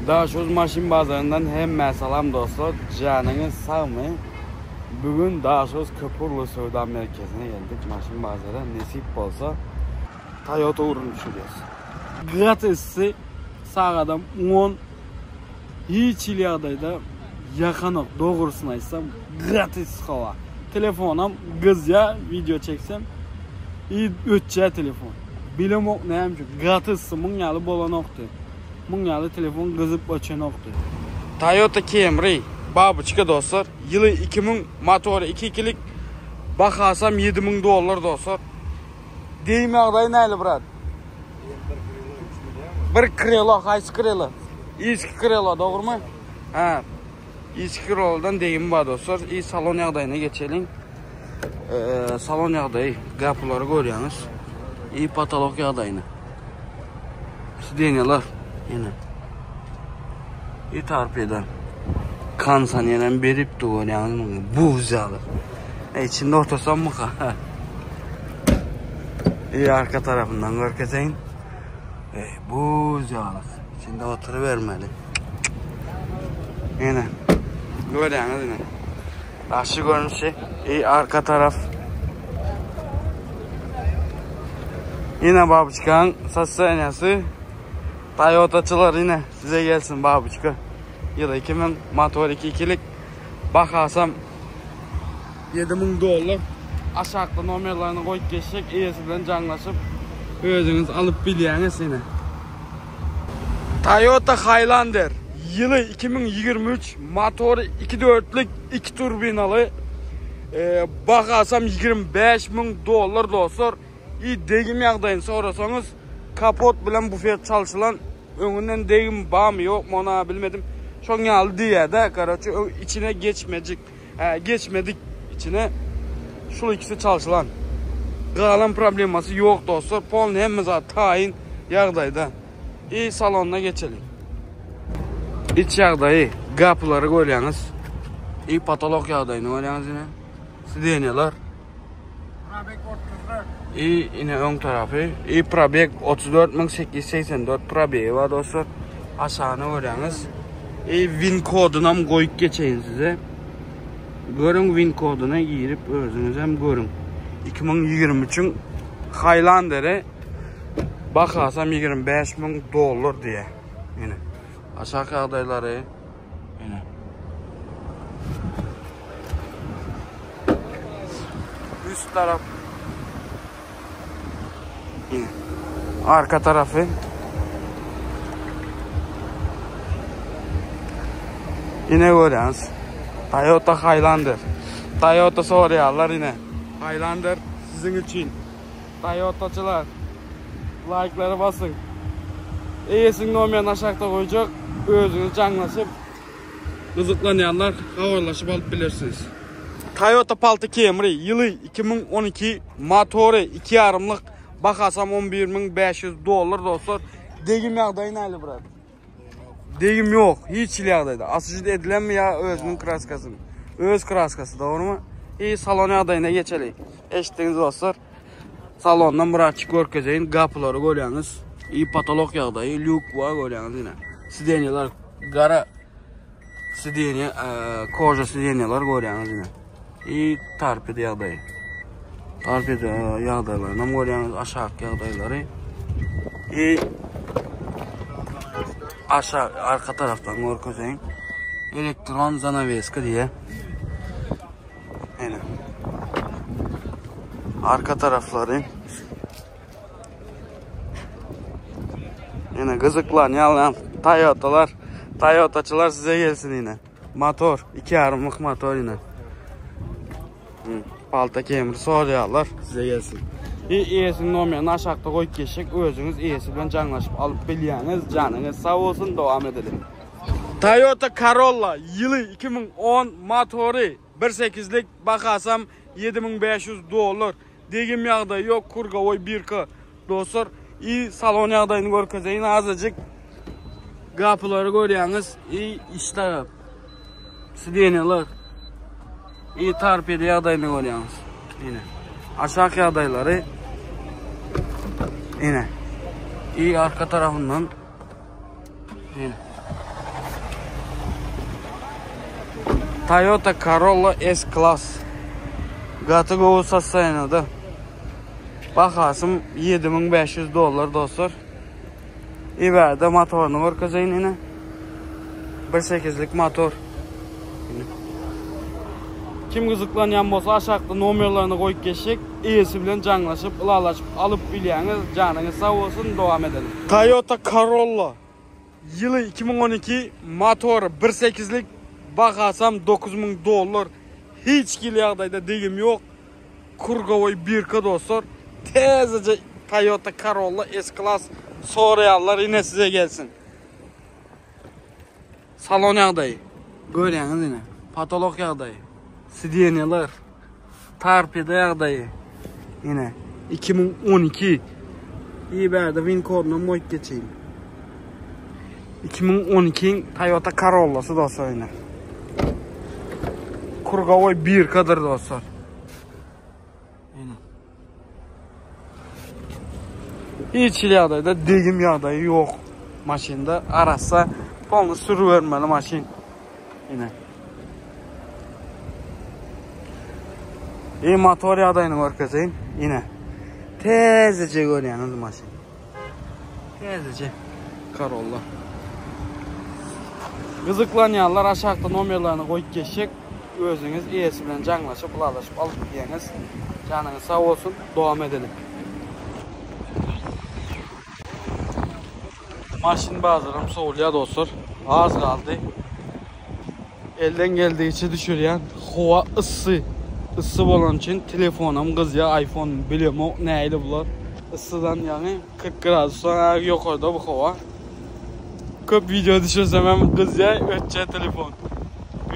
Daşoguz maşyn bazaryndan hemmä salam dostlar janyňyz sagmy bugün Daşoguz Köpugurly söwda merkezine geldik maşyn bazara nesip bolsa Toyota ugruny düşürýäs. Gaty yssy sagadam on hiç hili ýagdaýda ýakanok dogrusyny aýtsam gaty yssy howa telefonam gyzýa wideo çeksem i öçýä telefon bilemok näme üçin gaty yssy muň ýaly bolanokdy. Muň ýaly telefon gyzyp öçenokdy. Toyota Camry babuçka dostlar ýyly 2000 motory 2 ikilik bahasam 7000 dollar dostlar. Geýim ýagdaýy näli brat? Bir krelo haýsy krelo? Içki krelo dogrymy? Ha. Içki krelodan degim bar dostlar. I salon ýagdaýyna geçeliň. Ee, salon ýagdaýy gapylary görýäňiz. I patolog ýagdaýyny. Sidenýalar ýene. I torpeda. Kondisionerem berip dur görýäňizmi? Buz ýaly. E, içinde otursam mı? I arka tarapyndan görkezeýin. E, buz ýaly. İçinde oturybermeli. Ýene. Görýäňiz ine. Daşy görnüşi. I arka taraf. Yine babuçkan sostoyaniyası. Toyota'çılar yine size gelsin babuçka. Yıl 2000 motor 2 ikilik. Bahasam 7000 dollar. Aşakda nomerlerini koyup geçecek. Eýesi bilen jaňlaşyp özüňiz alyp bilýäňiz yine. Toyota Highlander ýyly 2023 motory 2.4-lük 2 turbinaly e, bahasam 25 müň dollar dostlar. I degim ýagdaýyny sorasaňyz kapot bilen bufet çalşylan öňünden degim barmy ýokmy ona bilmedim. Şoň ýaly diýýär-de, karoçe içine geçmejik, e, geçmedik içine şul ikisi çalşylan. Galan problemasy ýok dostlar. Polny hemme zat taýyn ýagdaýda. I salonyna geçeliň. Iç ýagdaýy, gapylary görýäňiz. I potolok ýagdaýyny görýäňiz ine. Sidenýalar. Probek 34. I ine öň tarapy. I probek 34884 probegi bar dostlar. Aşagyny görýäňiz. I win kodunam goýup geçeýin size. Görüň win koduny girip özüňiz hem görüň. 2023-iň Highlanderi bahasam 25 müň dollar diýe. Ine. Aşak ýagdaýlary. Ine. Üst taraf. Ine. Arka tarafy. Ine görýäňiz. Toyota Highlander. Toyota soraýarlar ine. Highlander siziň üçin. Toyotaçylar like'lary basyň. Eýesiniň nomerini aşakda goýjak. Özüňiz jaňlaşyp gyzyklanýanlar habarlaşyp alyp bilersiňiz. Toyota Palto Camry ýyly 2012 motory 2,5-lyk bahasam 11500 dollar dostlar. Degim ýagdaýy näli brat? Degim ýok, hiç hili ýagdaýda. Asujit edilenmi ýa özüniň kraskasymy? Öz kraskasy, dogrymy? I salon ýagdaýyna geçeli. Eşitdiňiz dostlar. Salondan bir açyk görkezeýin. Gapylary görýäňiz. I patolok ýagdaýy, lýuk bar görýäňiz ine. Sidenýalar gara sidenýa, e, koža sidenýalar görýäňiz ine. I torped ýagdaýy. Torped e, ýagdaýlaryny hem görýäňiz, aşak ýagdaýlary. I aşak arka tarafdan görkezeýin. Elektron zanaweska diýe. Ene. Arka taraflary. Ene gyzyklanýan Toyotalar, Toyotaçylar size gelsin ine. Motor, iki ýarymlyk motor ine. Palta kemir sorýarlar, size gelsin. I eýesiniň nomerini aşakda goýup geçjek, özüňiz eýesi bilen jaňlaşyp alyp bilýäňiz. Janyňyz sag bolsun, dowam edeliň. Toyota Corolla ýyly 2010 motory 1.8-lik bahasam 7500 dollar. Degim ýagdaýy ýok, kurgowoý birka. Dostlar, i salon ýagdaýyny görkezeýin azajyk. Gapylary görýäňiz, i iç tarap. Sidenýalar. I torpeda ýagdaýyny görýäňiz. Ine. Aşak ýagdaýlary. Ine. I arka tarapyndan. Ine. Toyota Corolla S-Class. Gaty gowy sostoýanada. Bahasym 7500 dollar dostlar. Iberde motoryny görkezeýin ine. 1.8-lik motor. Kim gyzyklanýan bolsa aşakda nomerlerini goýup geçjek. Eýesi bilen jaňlaşyp, ylalaşyp alyp bilýäňiz. Janyňyz sag bolsun, dowam edelim. Toyota Corolla ýyly 2012 motory 1.8-lik bahasam 9000 dollar. Hiç hili ýagdaýda degim ýok. Kurgowoý birka dostlar. Täzeje Toyota Corolla S-Class soraýanlar ine size gelsin. Salon ýagdaýy. Görýäňiz ine. Patolok ýagdaýy. Sidenýalar. Torpeda ýagdaýy. Ine 2012. İyi bärde win koduna goýup geçeýin. 2012 Toyota Corolla'sy dostlar ine. Kurgowoý birkadyr dostlar. Ine. Hiç hili ýagdaýda degim ýagdaýy ýok. Maşynda arassa polny sürübermeli maşyn. Ine. E motor ýagdaýyny görkezeýin. Ine. Täzeje görýäňiz maşyn. Täzeje Corolla. Gyzyklanýanlar aşakda nomerlerini goýup geçjek. Özüňiz eýesi bilen jaňlaşyp, ylalaşyp alyp bilýäňiz. Janyňyz sag bolsun. Dowam edelim. Maşyn bazaram sowulýar dostlar. Az galdy. Elden geldigiçe düşürýän. Howa yssy. Yssy bolany üçin telefonam gyzýar. iPhone bilemok nähili bular. Yssydan ýaňy 40 gradusdan ýokarda bu howa. Köp video düşürsem hem gyzýar, ötýär telefon.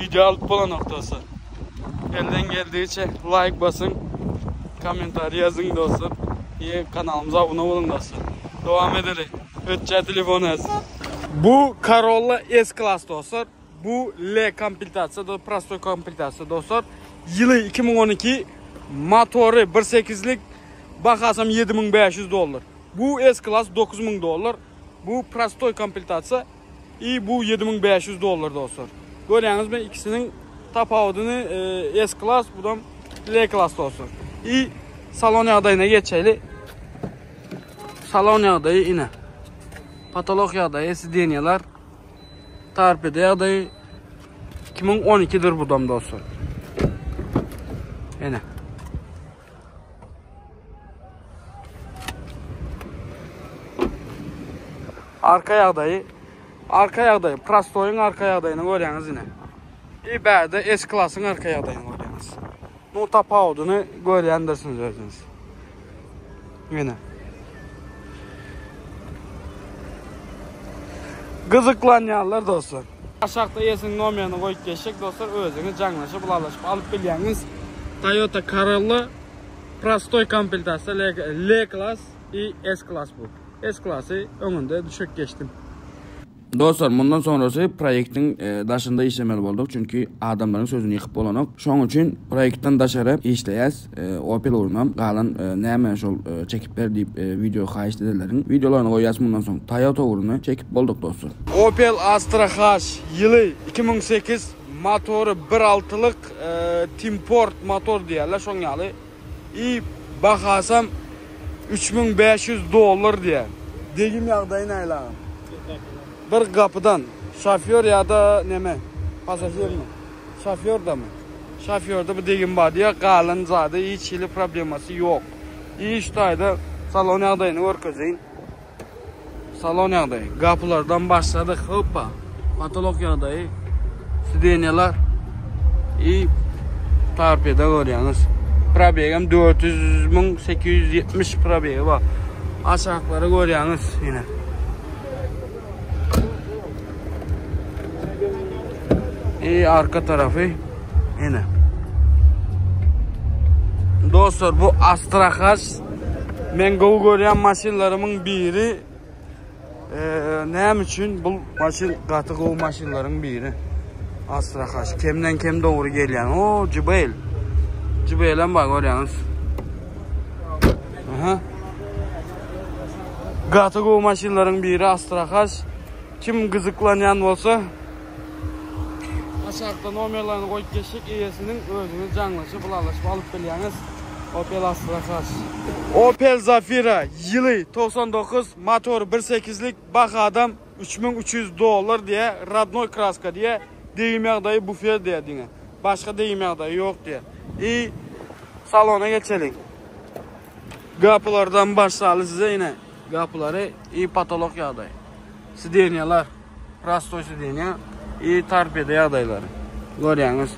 Video alyp bolanok dostlar. Elden geldigiçe like basyň, kommentariý ýazyň dostlar. Ye kanalymyza abone boluň dostlar. Dowam edeli. Ötýär telefon az. Bu Corolla S-Class dostlar. Bu L komplektasiýa, do prostoy komplektasiýa dostlar. Ýyly 2012, motory 1.8-lik, bahasam 7500 dollar. Bu S-Class 9000 dollar. Bu prostoy komplektasiýa i bu 7500 dollar dostlar. Görýäňizmi ikisiniň tapawudyny e, S class bu da L class dostlar. I salon ýagdaýyna geçeli. Salon ýagdaýy ine. Patolog ýagdaýy, sidenýalar, torpeda ýagdaýy 2012-dir bu dam dostlar. Ine. Arka ýagdaýy, arka ýagdaýy, prostoýyň arka ýagdaýyny görýäňiz ine. I bärde S klasyň arka ýagdaýyny görýäňiz. Nu tapawudyny görýändirsiňiz özüňiz. Ine. Gyzyklanýanlar dostlar. Aşakda eýesiniň nomerini goýup geçjek dostlar, özüňiz jaňlaşyp, ylalaşyp alyp bilýäňiz. Toyota Corolla prostoý komplektasiýa L klas i S klas bu. S klasy öňünde düşek geçdim. Dostlar mundan soňrasy proýektiň daşynda işlemeli bolduk çünki adamlaryň sözüni ýykyp bolanok şoň üçin proýektden daşary işleýäs Opel ugrunam galan näme şol çekip ber diýip wideo haýyşt edenleriň wideolaryny goýýas mundan soň Toyota ugruny çekip bolduk dostlar. Opel Astra H ýyly 2008 motory bir altylyk Timport motor diýýärler şoň ýaly i bahasam 3500 dollar diýýär. Degim ýagdaýy nähili agam? Bir gapydan şofýor ýa-da neme pasažirmi? Şofýordamy? Şofýorda bir degim bar diýýär, galan zady hiç hili problemasy ýok. I şu taýda salon ýagdaýyny görkezeýin. Salon ýagdaýy. Gapylardan başladyk. Hoppa. Potolok ýagdaýy. Sidenýalar. I torpeda görýäňiz. Probegem 400 870 probegi bar. Aşaklary görýäňiz ýene. I arka tarafy ýene. Dostlar bu Astrahaş Men gowy görýän maşynlarymyň biri näme üçin bu maşyn gaty gowy maşynlaryň biri. Astra H kemden kem dogry gelýän. O Jubel. Jubel hem bar görýäňiz. Aha. Gaty gowy maşynlaryň biri Astra H. Kim gyzyklanýan bolsa. Aşakda nomerlerini goýup geçdik. Eýesiniň özüňiz jaňlaşyp, ylalaşyp alyp bilýäňiz. Opel Astra H. Opel Zafira ýyly 99, motory 1.8-lik, bahadam 3300 dollar diýe, rodnoý kraska diýe, degim ýagdaýy bufer diýe diňe. Başga degim ýagdaýy ýok diýe. I salona geçeliň. Gapylardan başlaly size ine. Gapylary i patolok ýagdaý. Sidenýalar. Prostoý sidenýa i torpeda ýagdaýlary. Görýäňiz.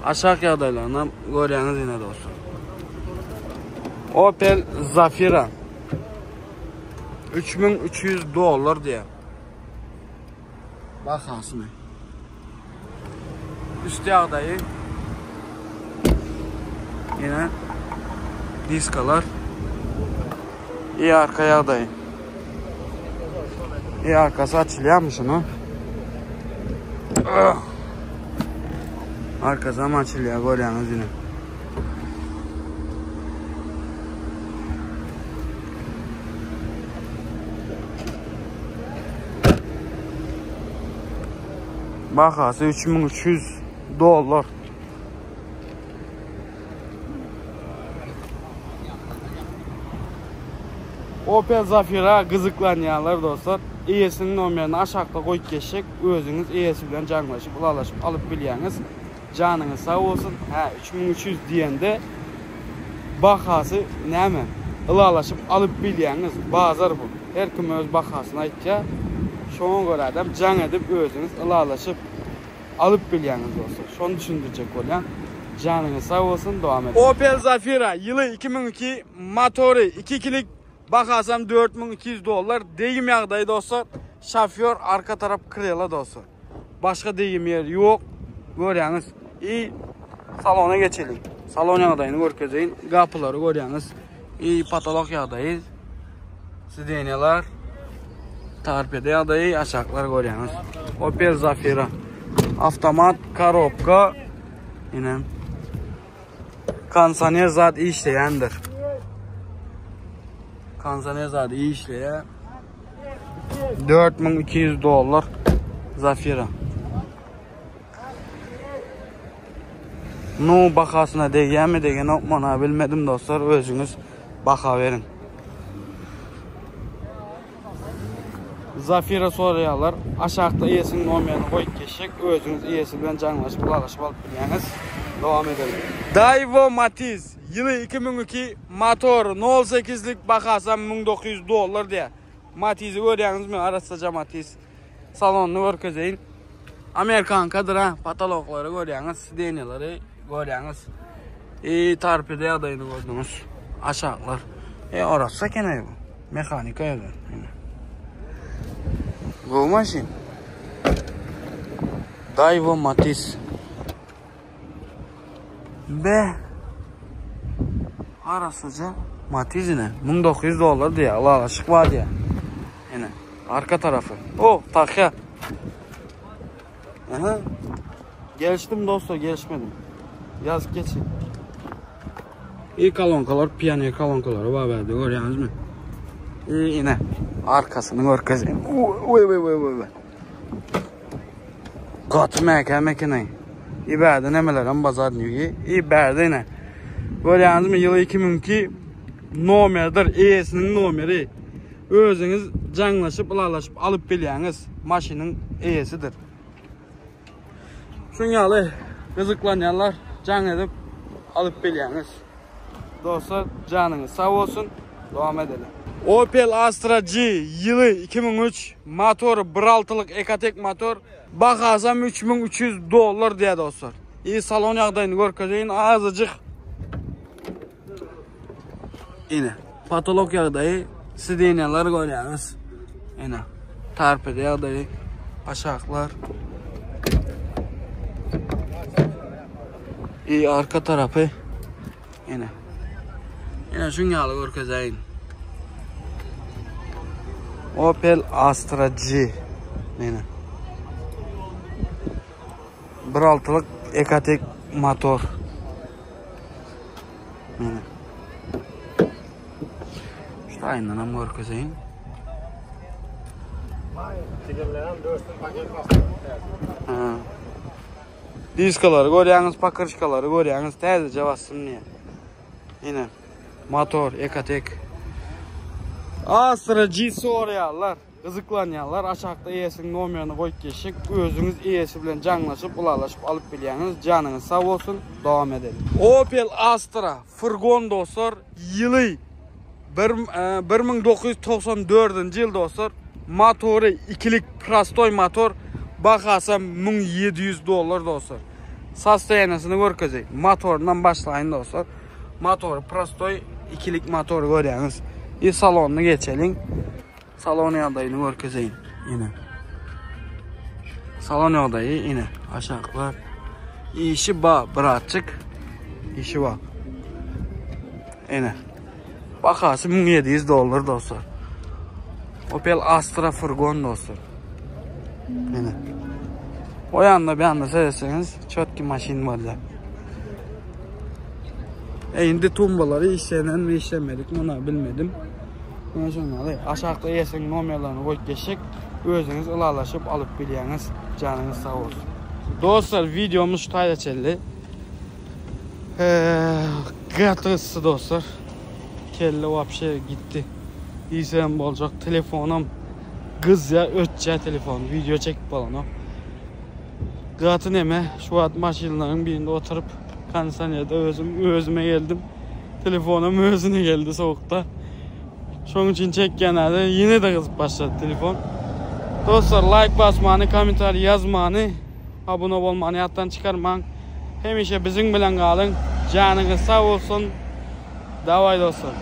Aşak ýagdaýlaryny hem görýäňiz ine dostlar. Opel Zafira 3300 dollar diýär. Bahasyny. Üst ýagdaýy. Ýene diskalar. I arka ýagdaýy. I arkasy açylýarmy şunu? Ah. Arkasy hem açylýar görýäňiz ýene. Bahasy 3300 dollar. Opel Zafira gyzyklanýanlar dostlar, eýesiniň nomerini aşakda goýup geçjek, özüňiz eýesi bilen jaňlaşyp, ylalaşyp alyp bilýäňiz. Janyňyz sag bolsun. Hä, 3300 diýende bahasy näme? Ylalaşyp alyp bilýäňiz. Bazar bu. Her kim öz bahasyny aýtýar. Şoňa görä-de jaň edip özüňiz ylalaşyp alyp bilýäňiz dostlar. Şony düşündirjek bolýan. Janyňyz sag bolsun, dowam ediň. Opel Zafira ýyly 2002, motory 2 kilik, bahasam 4200 dollar. Degim ýagdaýy dostlar. Şofýor arka tarap krela dostlar. Başga degim ýer ýok. Görýäňiz. I salona geçeliň. Salon ýagdaýyny görkezeýin. Gapylary görýäňiz. I patolok ýagdaýy. Sidenýalar. Torpeda ýagdaýy aşaklar görýäňiz. Opel Zafira. Avtomat, korobka. Ine. Kondisioner zat işleýändir. Kondisioner zat işleýär. 4200 dollar Zafira. Nu bahasyna degýärmi degenok mana bilmedim dostlar özüňiz baha beriň. Zafira soraýarlar. Aşakda eýesiniň nomerini goýup geçjek. Özüňiz eýesi bilen jaňlaşyp ylalaşyp alyp bilýäňiz. Dowam edelim. Daewoo Matiz ýyly 2002 motor 0.8-lik bahasam 1900 dollar diýär. Matizi görýäňizmi? Arassaja Matiz. Salonyny görkezeýin. Amerikankadyr ha. Patoloklary görýäňiz, sidenýalary görýäňiz. E, torpeda ýagdaýyny gördüňiz. Aşaklar. E, arassa eken bu. Mehanika ýaly. Gowy maşyn. Daewoo Matiz. Be. Arassaja Matiz ine. 1900 dollar diýýär. Ylalaşyk bar diýýär. Ine, arka tarapy. Oh, tahýa. Aha. Gelişdim dostlar, gelişmedim. Ýazyp geçin. İyi kolonkalar, pioner kolonkalary bar bärde görýäňizmi? İyi ine arkasyny görkezeyim. Uy uy uy uy. Gaty mäkäm ekeni. İyi bärde nemeler hem bazar nügi. İyi bärde ine. Görýäňizmi ýyly 2002 nomerdir, eýesiniň nomeri. Özüňiz jaňlaşyp, ylalaşyp alyp bilýäňiz. Maşynyň eýesidir. Şuň ýaly gyzyklanýanlar jaň edip alyp bilýäňiz. Dostlar, janyňyz sag bolsun. Dowam edeliň. Opel Astra G ýyly 2003, motory 1.6-lyk Ecotec motor, bahasam 3300 dollar diýýär dostlar. I salon ýagdaýyny görkezeýin azajyk. Ine, patolog ýagdaýy, sidenýalar görýäňiz. Ine, torpeda ýagdaýy, aşaklar. I arka tarapy. Ine. Ine şuň ýaly görkezeýin. Opel Astra G. Ine. 1.6-lyk Ecotec motor. Mene. Şu taýyndan hem görkezeýin. Diskalary görýäňiz, pakryşkalary görýäňiz, täzeje basdym diýýär. Ine, motor, Ecotec. Astra G soraýarlar, gyzyklanýarlar. Aşakda eýesiniň nomerini goýup geçjek. Özüňiz eýesi bilen jaňlaşyp, ylalaşyp alyp bilýäňiz. Janyňyz sag bolsun. Dowam edelim. Opel Astra furgon dostlar, ýyly bir, 1994-nji ýyl dostlar. Motory ikilik prostoý motor. Bahasy 1700 dollar dostlar. Sostoýaniýasyny görkezeyim. Motorundan başlaýyn dostlar. Motory prostoý ikilik motor görýäňiz. Bir salonyny geçeliň. Salon ýagdaýyny görkezeýin. Ine. Salon ýagdaýy ine aşaklar. Işi ba birazçyk. Işi ba. Ine. Bahasy 1700 dollar dostlar. Opel Astra furgon dostlar. Ine. O ýanda bir ýanda seretseňiz, çotki maşyn bolýar. E indi tumbalary işlenen mi işlemedik muny bilmedim. Muna şoňaly aşakda eýesiniň nomerlerini goýup geçjek. Özüňiz ylalaşyp alyp bilýäňiz. Janyňyz sag bolsun. Dostlar wideomyz şu taýda çeldi. Gaty yssy dostlar. Kelle wapşe gitdi. Diýsem boljak telefonum gyzýa ötýä telefon. Video çekip bolanok. Gaty neme şu wagt maşynlaryň birinde oturyp kondisionerde özüm özüme geldim. Telefonum özüne geldi sowukda. Şonuň üçin çekýän hali ýene de gyzyp başlady telefon. Dostlar like basmany, kommentariý ýazmany, abuna bolmany ýatdan çykarmaň. Hemişe biziň bilen galyň. Janyňyz sag bolsun. Daway dostlar.